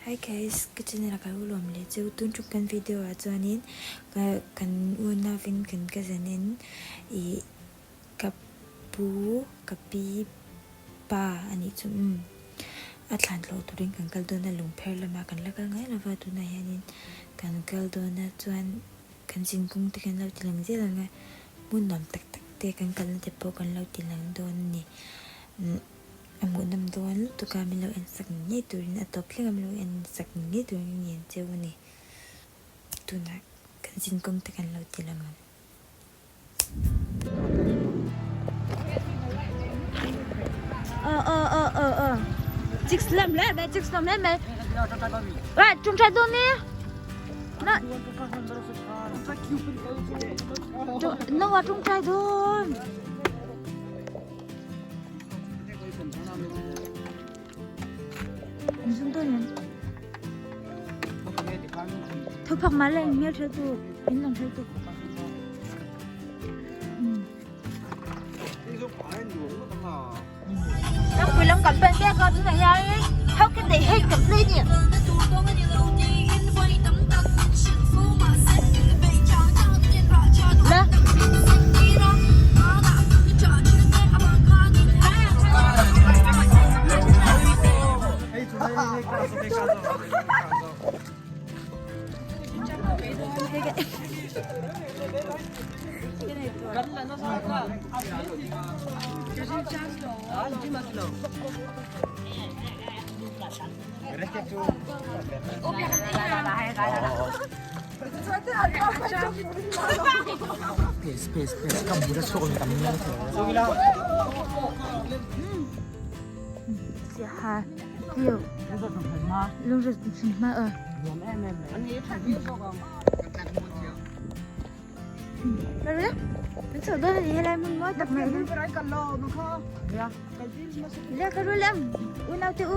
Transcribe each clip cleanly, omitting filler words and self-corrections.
Hi guys, ka channel ah ka lo lawm leh cheu tun tum kan video ah chuanin kan unau in kan cousin in ih ka pu ka pi pa a nih chu umm a thlan tlawh turin kan kal dawn a lungpher lamah kan la kal ngai lova tunah hianin kan kal dawn a chuan kan zinkawng te kan lo ti lang zel ang a hmun nuam tak tak te kan kalna te pawh kan lo ti lang dawn a ni umm a hmuhnawm dawn lutuk a min lo en sak ngei turin a tawp thleng a min lo en sak ngei turin ka ngen cheu a ni tunah kan zinkawng te kan lo ti lang ang. Ờ ờ ờ ờ ờ. Chích lem lem mẹ, chích lem lem mẹ. Right, chúng trai đôn đi. Nó Nó vào trung trai đôn. Chúng tôi nhỉ. Thôi phật má lên nghe theo tôi, in lòng theo tôi. How can they hate completely? La. Siaha view lungre hma a Kan chhoh dawn a ni helai hmun mawi tak mai hi. Le ka rul em unau te u.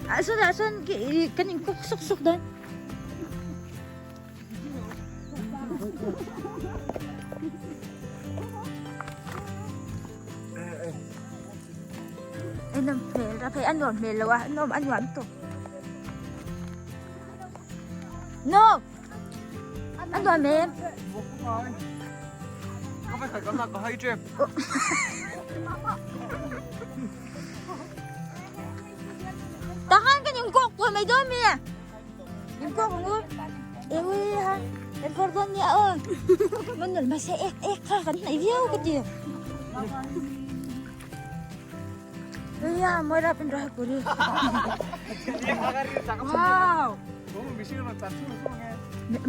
Ah sawn ah sawn kan in kuk suk suk dawn. En nawm hmel a phei a nuam hmel lo a a nuam a nuam tawp no a nuam em Tahan kan in kawk tuah mai dawn mi In kawk ang u. Ewi ha. Kan phawr dawn nia aw. Man nul mahse ek ek kha kan hnaih viau ka ti. Iya, mawi rap in raha kuri. Wow.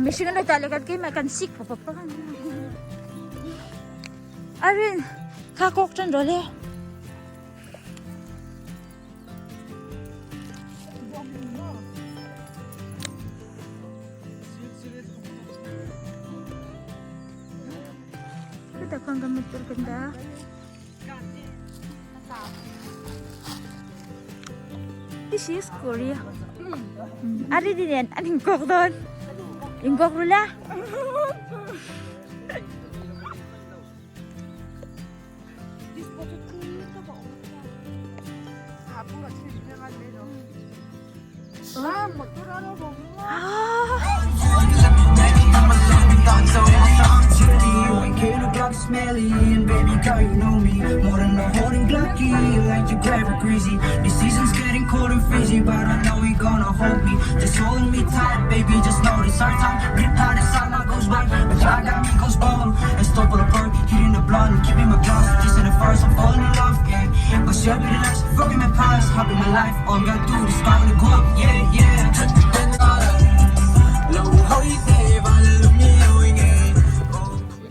Mihring an lo tah leh kan keimah kan sik pawp pawp a. Arin, kha kawk tan rawh le. Chutah khuan kan motor kan dah a. This is Korea. A ri nen an inkawk dawn. Inkawk ru la.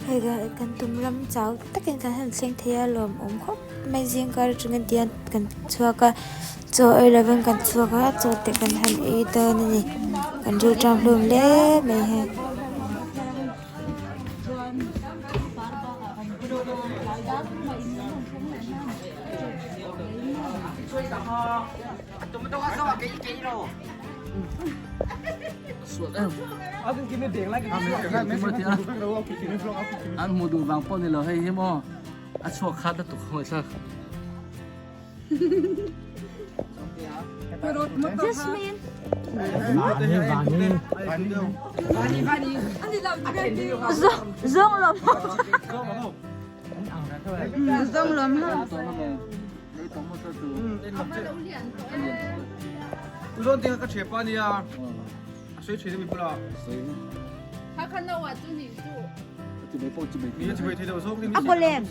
Hei kan tum ram chau takin kan han thleng thei a lawmawm khawp mai zing kar atangin tihian kan chhuak a chaw ei lovin kan chhuak a chaw te kan han ei dawn a ni kan rilṭam hlawm hle mai hei. An hmuh duh vang pawh ni lo hei hi maw a chhuak khat lutuk khawngaih thlak. Jasmine. Zong lom. Zong lom ha. Uzon ting ka chepa nia. Soi thei mi pula. A kawlem.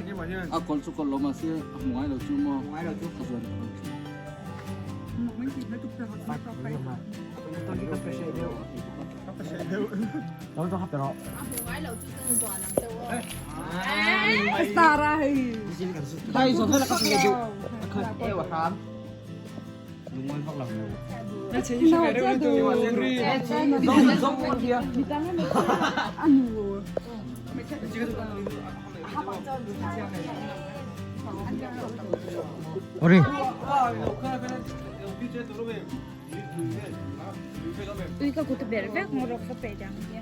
A kol chu kol lo ma se a hmu ngai lo chu mo. Ngai lo chu ka zuan ka Ui ka kut ber vek mo rok fa pe jang hi.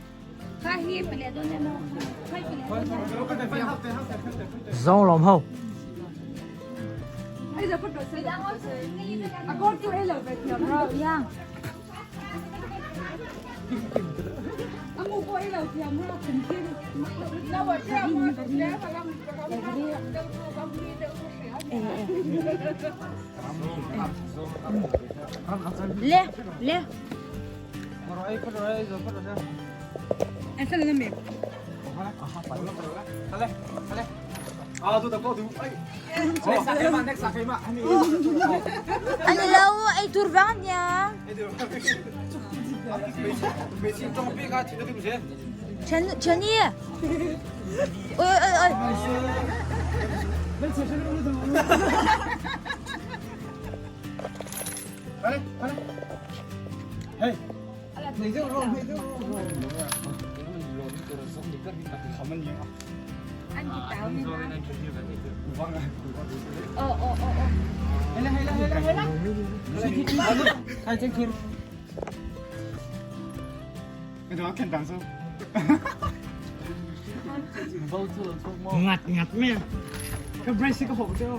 Zong lom ho. Le le. Ani lo ei tur vang nia. Chen Chen Yi. Oi oi oi. Ngat ngat me. Ka brace ka hok cheo.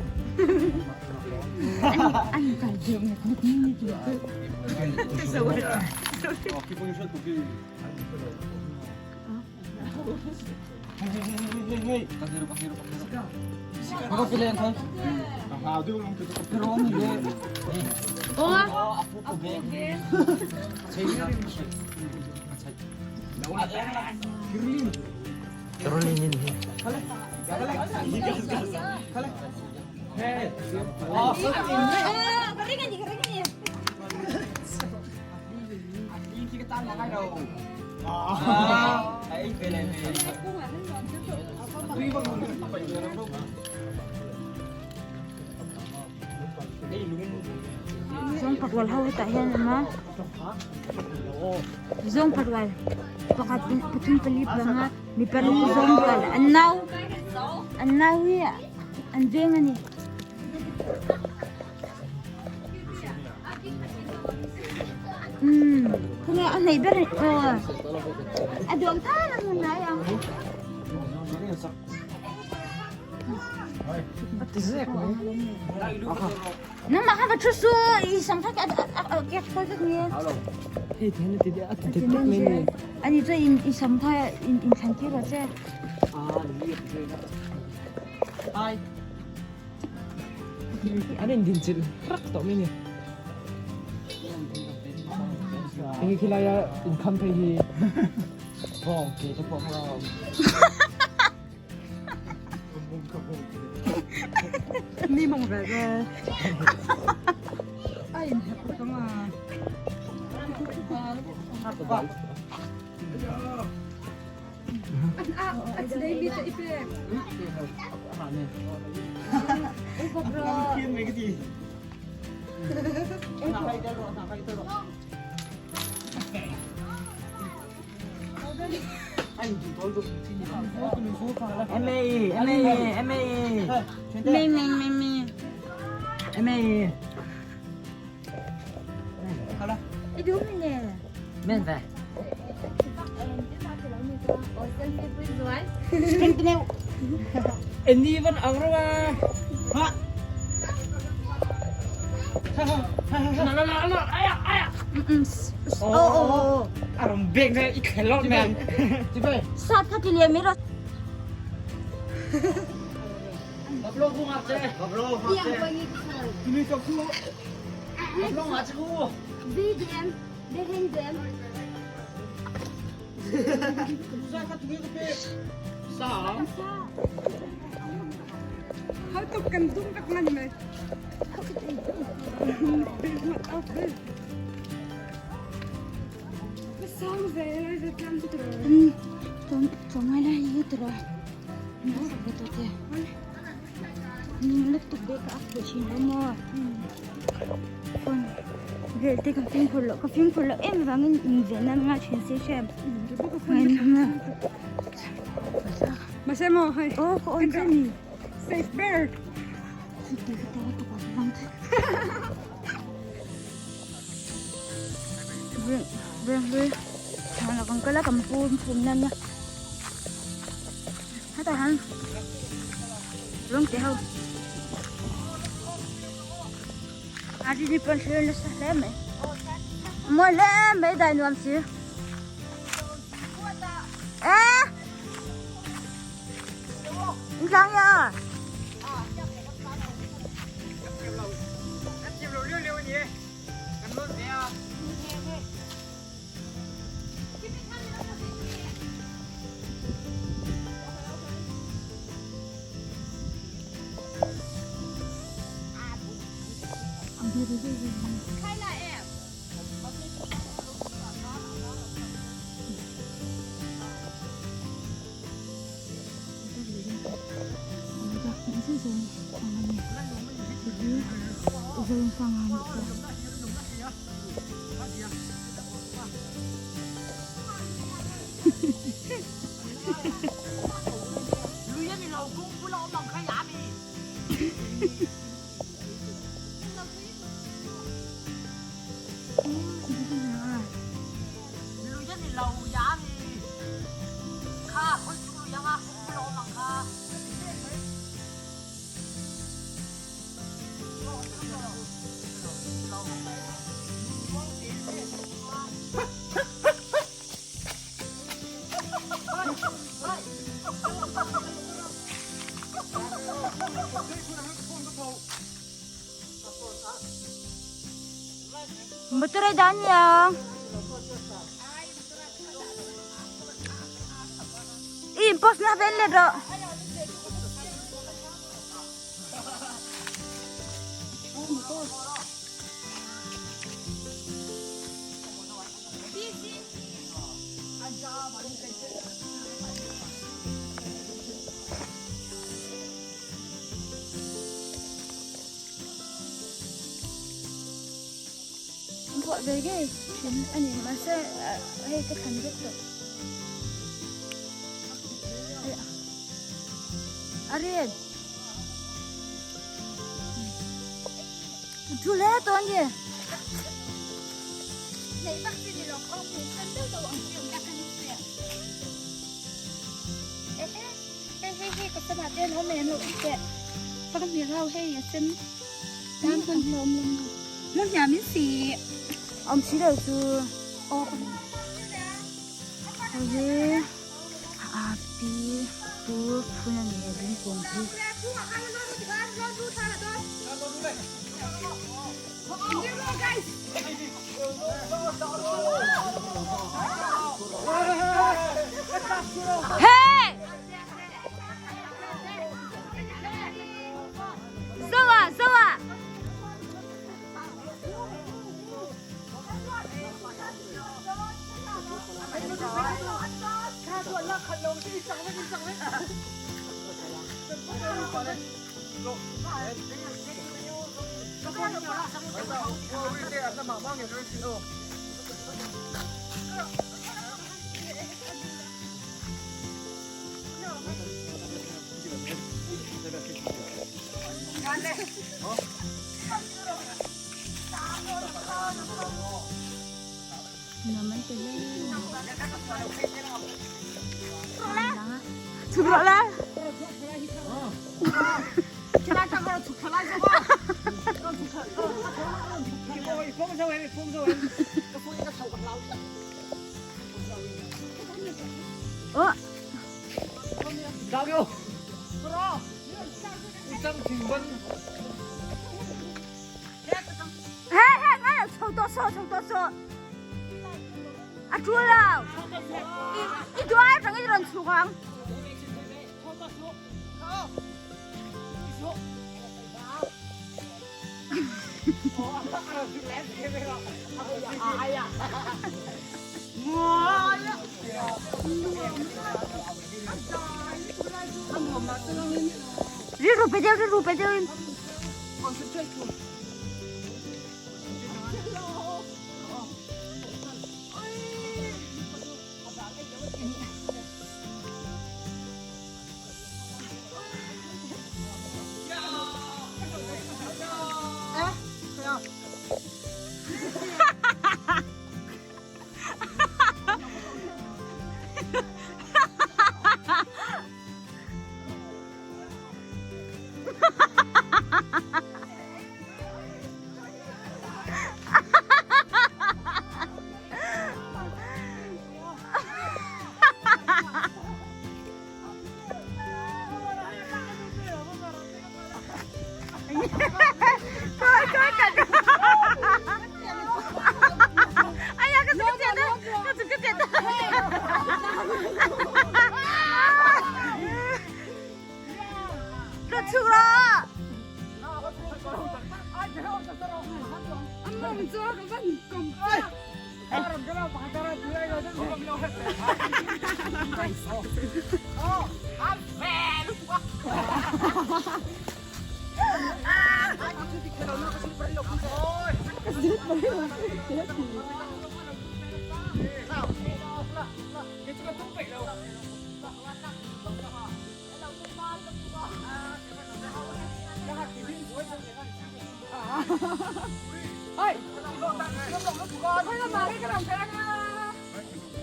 Zawng pakhat ho hetah hian a awm a zawng pakhat pakhat pathum pali panga mi pali zawng rual an nau an nau hi an veng a ni. Umm khawnge a hnaih ber aw a duang tan a hmun lai ang. Nangmah kha va thu su i sam kha a kek khawi vek ni. Ani chu i sam kha in thlan tir rawh che. An in din chilh rak tawh mai a ni. Enge khilaia inkham phei hi bawng ke te pawh kha a awm. Mi mong ve ve. A in hep ka nga. Mi mi mi mi. duh mi nè. Men ve. Anh vẫn ăn rồi mà. Ha. Na na na na ai à ai à. Oh oh oh. À đồng bẹc này ít khen lót men. Sat kha ti le mi ro. Pablo cũng ăn chơi. Pablo ngạc che. Tuni chok chu. Pablo ngạc chứ. BDM, BDM. Sa kha tuni ko pe. Sao? Hau tuk kan dum tak man me. Sang ve lai ve tlang tu tro. Tom tom ai lai yu tro. Na sa ve to te. Lek tuk de ka ak chin lo mo. Phone. Ve te ka phim khol lo ka phim khol lo em wangin in ve na nga chin se shem. Ngai na. Ma se mo hai. Oh ko on ni. Safe bear. Vâng, vâng, vâng. Thằng là còn cái lá cầm phun phun lên nha. Hết rồi hả? Vâng, chị không. À đi đi bên xe nó sẽ mày. Mua lẽ mấy đại nuông xí. Ê! Anh sang nha. Motor dan ya. Ih, pos na vele do. Gọi về cái chuyện anh em mà sẽ hay cái thành rất rồi. Ariel, chú lẽ tôi anh gì? Này bác sĩ thì nó không muốn cân đâu đâu ông dùng đặc hành tiền. Ê ê ê ê có sao mà tên hôm nay nó cũng tệ. Bác sĩ rau hay là xin đam phân lom lom. Muốn nhà mình xì. Ông chỉ được chú. Ô. Ôi. À pi pu pu nhà này bên cùng pi. Hey! Zoa, Zoa! ta hle a ni lang a. Chhuk rawh le. He he ngai lo chho tawh sawh chho tawh sawh. A tul lo. I duai atang i rawn chhuk ang. Rilru pe deuh rilru pe deuh in. 哎呀，可这个简单，可这个简单。这出了。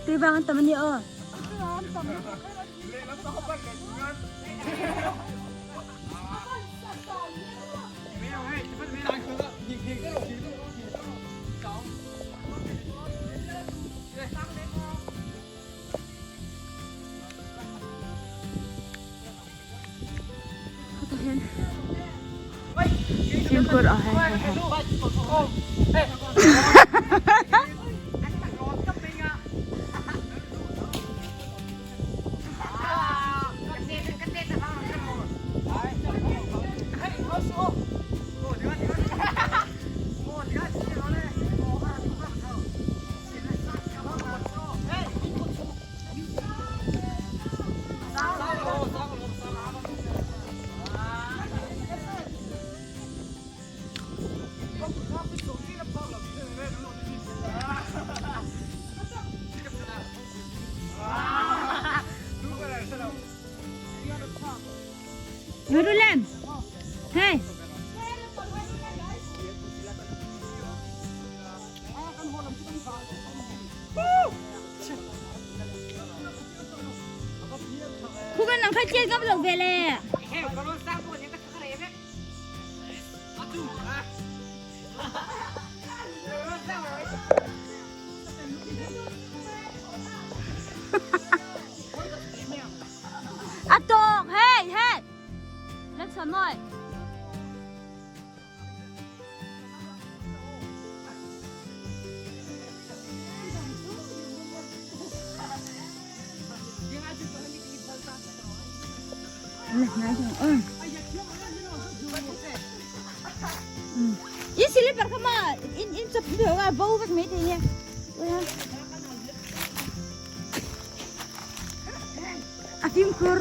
Tui vang an tam a nia aw. Fimkhur aw hei hei hei. Nurulem. Hey. Khu kan nang khai chet ngam lo ve le. A tawk hey hey. Lalchhuanmawi. In slipper kha ma in in chop deuh a bo vek mai thei nia. A fimkhur.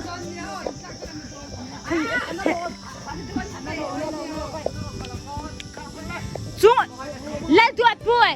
Chung lal duat pui.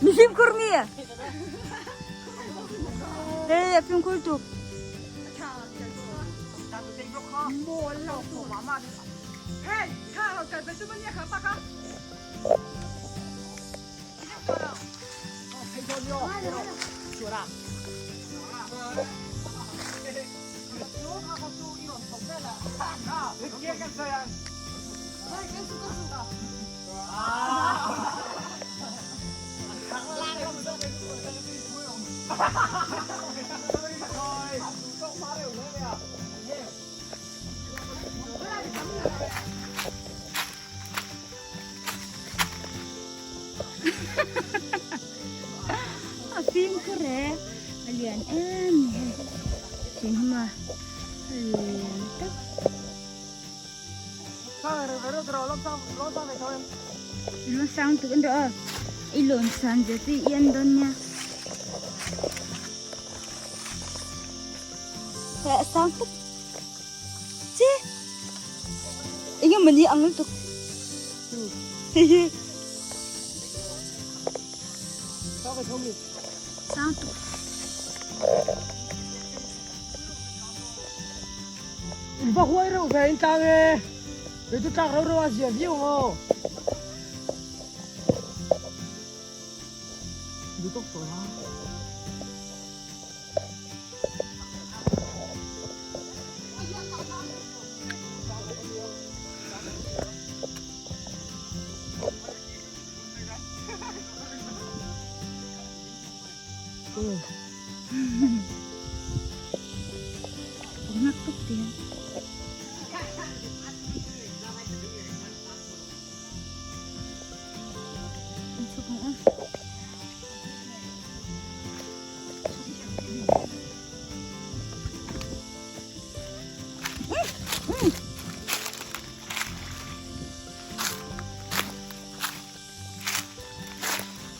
Mi fimkhur mi. Hei a fimkhur tuk. A fimkhur e a lian em mai hei thing hi a lian tak. Lung sang tuk an rawh a i lawn san zia chu i en dawn nia. Heh a sang tuk che eng emaw ni ang lutuk hihi sang tuk. In va huai reuh ve in tlang e, kei chu tlak reuh reuh a zia viau ang aw. Duh tawk tawh la.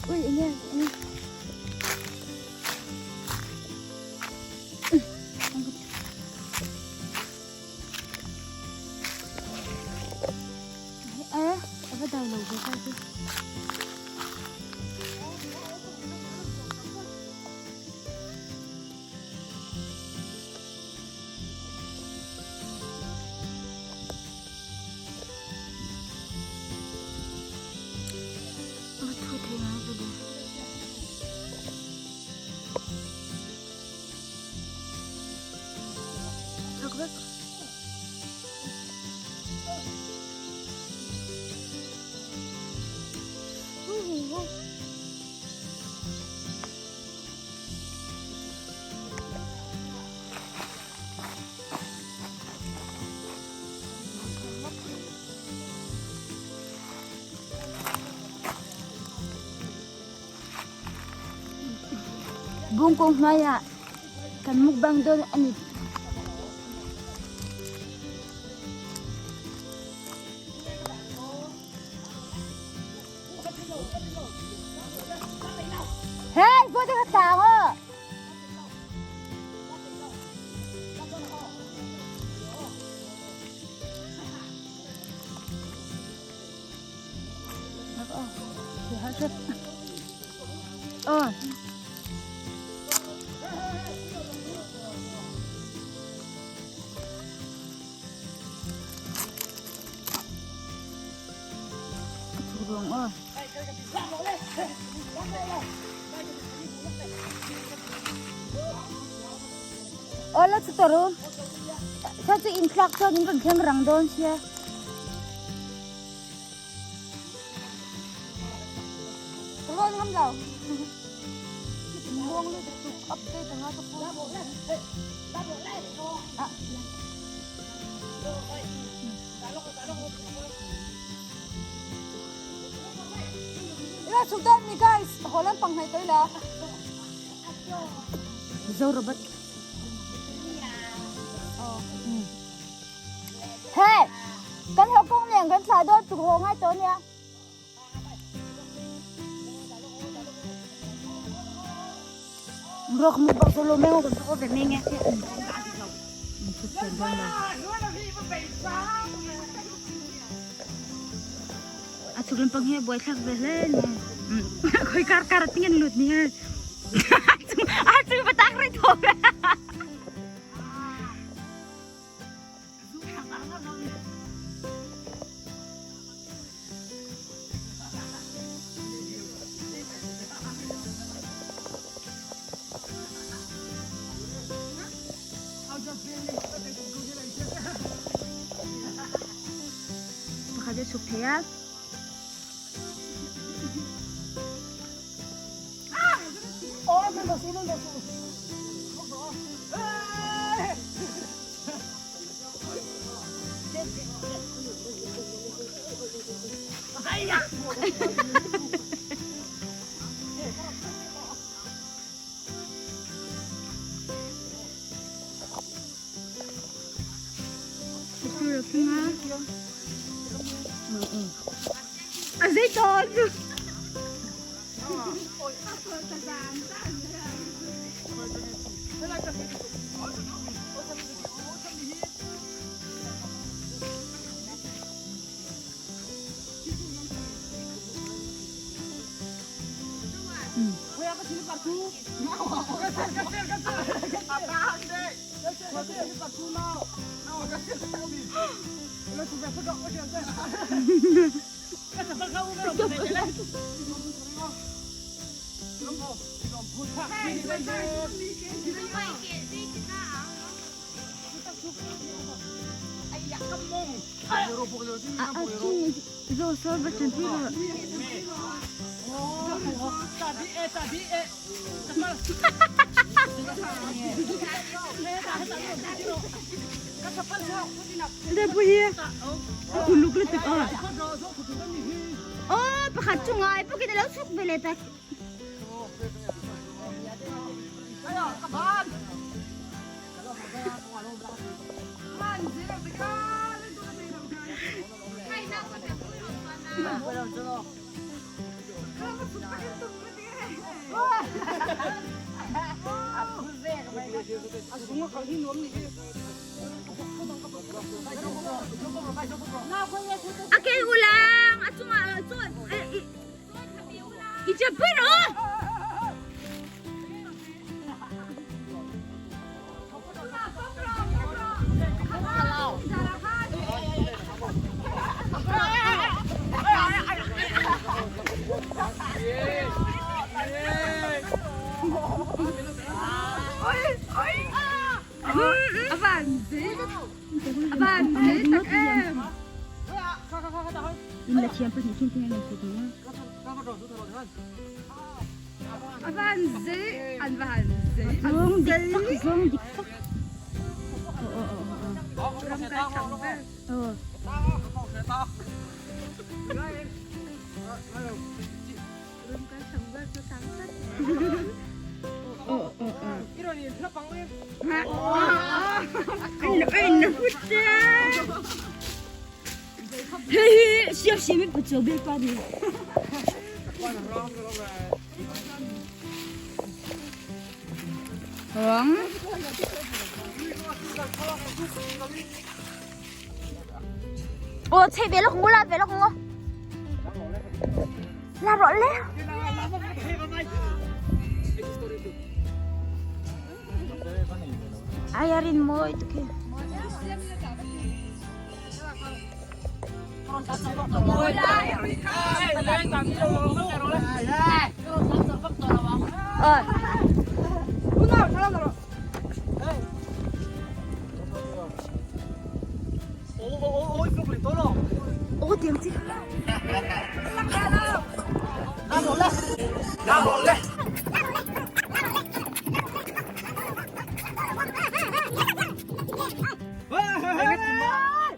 Ui enge enge A va dai lo ve ta chu. A thu thei ngai ve le. Thak vek. Hu hu hu. Bungkung hnuaiah kan mukbang dawn a ni. Hey, vô cho khách sạn á. Ờ. Aw la chu tawrh u kha chu in thlak chuan in rawn thleng rang dawn sia. Rawn ngam lo. Muang lu tuk update anga ka phone. Ah. Ila chhuk dawn mi guys haw lampang hnaih tawh ila. Zo Robert. thlah dawn chuk haw ngai tawh ania. Rok mu bak solo meng kan ko ve meng e. A chuk lampang hi a buai thlak ve hle ni. Khoi kar kar a ting an lut ni he. A chung va tak rei tho ve. Pakhat a chhuk thei a. A zei tawn. Aw pakhat chu ngai bawkin a lo chhuk ve leh tak. A kel ulang a chungah cun i chep pui rawh. In la thiam pahnih khin thing an sut ni. Zong dik tak, zong dik tak. Oh oh oh. Hei hi siam siam in pacho bel pa ni. Hong. Ô, chạy về lúc ngủ la về lúc ngủ. La rõ lẽ. Ayarin mo ito kaya. Ờ. Ô tiếng gì?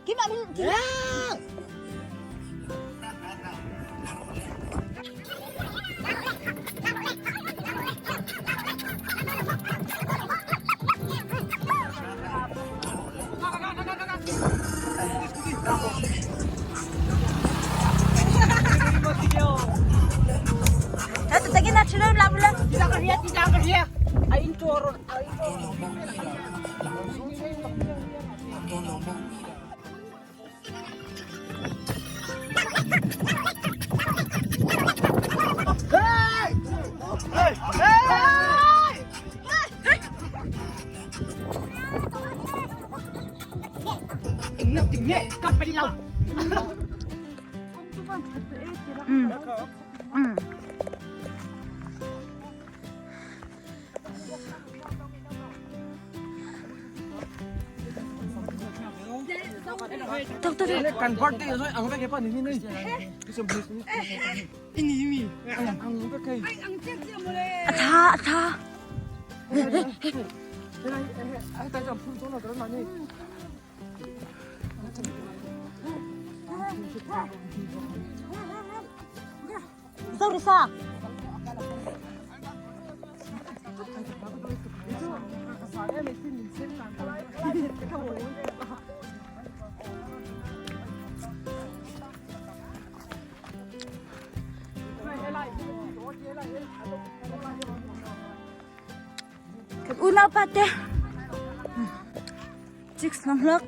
Kim bạn kim. Kan birthday rồi ang vek pa ni ni ini mi ang vek kai Atha atha. Ai ta jam phun to na kar ma ni. Sorry sa. Kan unau pa te. Chicks nang hlak.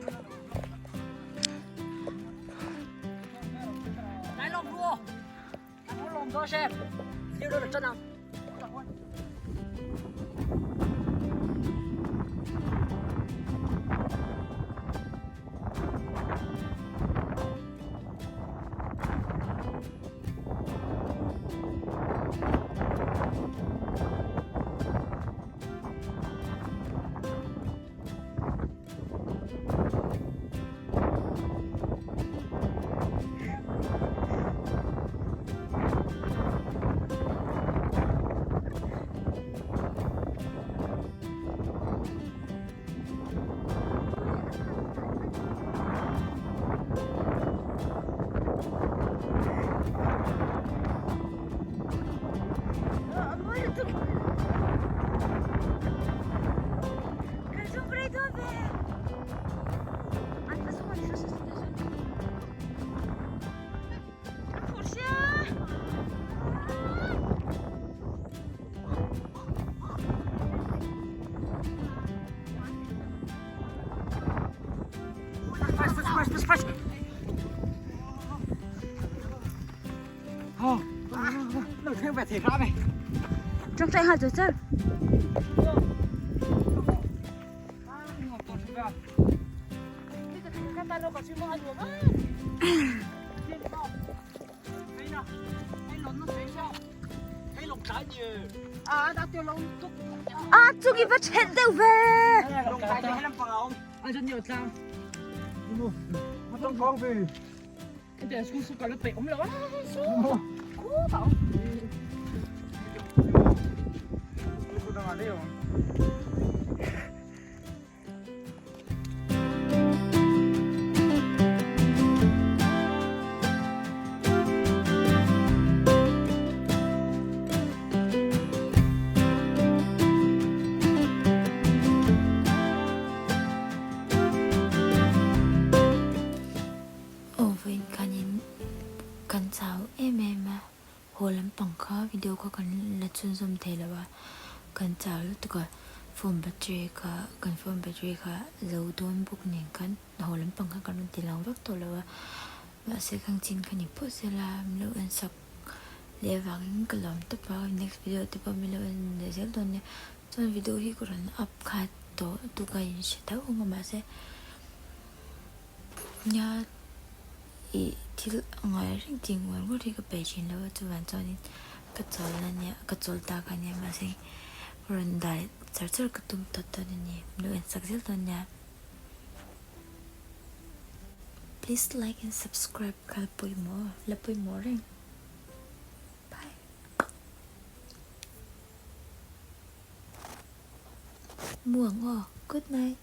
Trong tay hạt rồi chứ. À, chú kì bắt hết đâu về. Aw vawiin khanin kan chau em em a, haw lampang kha video kha kan la chhunzawm thei lo a, kan chau lutuk a, phone battery kha kan phone battery kha zo dawn bawk nen khan haw lampang kha kan rawn ti lang vak tawh lo a, mahse khang chin kha ni phawt sela min lo en sak leh avangin ka lawm tawp a, next video te pawh min lo en leh zel dawn nia, chuan video hi ka rawn up khat tawh tuk a inhre tho ang a mahse. Nia ih thil a ngai reng tih ngawr ngawr hi ka peih thin lo a chuvang chuanin ka chawl a nia ka chawl tak a nia mahse rawn dah char char ka tum tawt dawn a ni min lo en sak zel dawn nia please like and subscribe kha la pawimawh la pawimawh reng bye. Muang aw good night.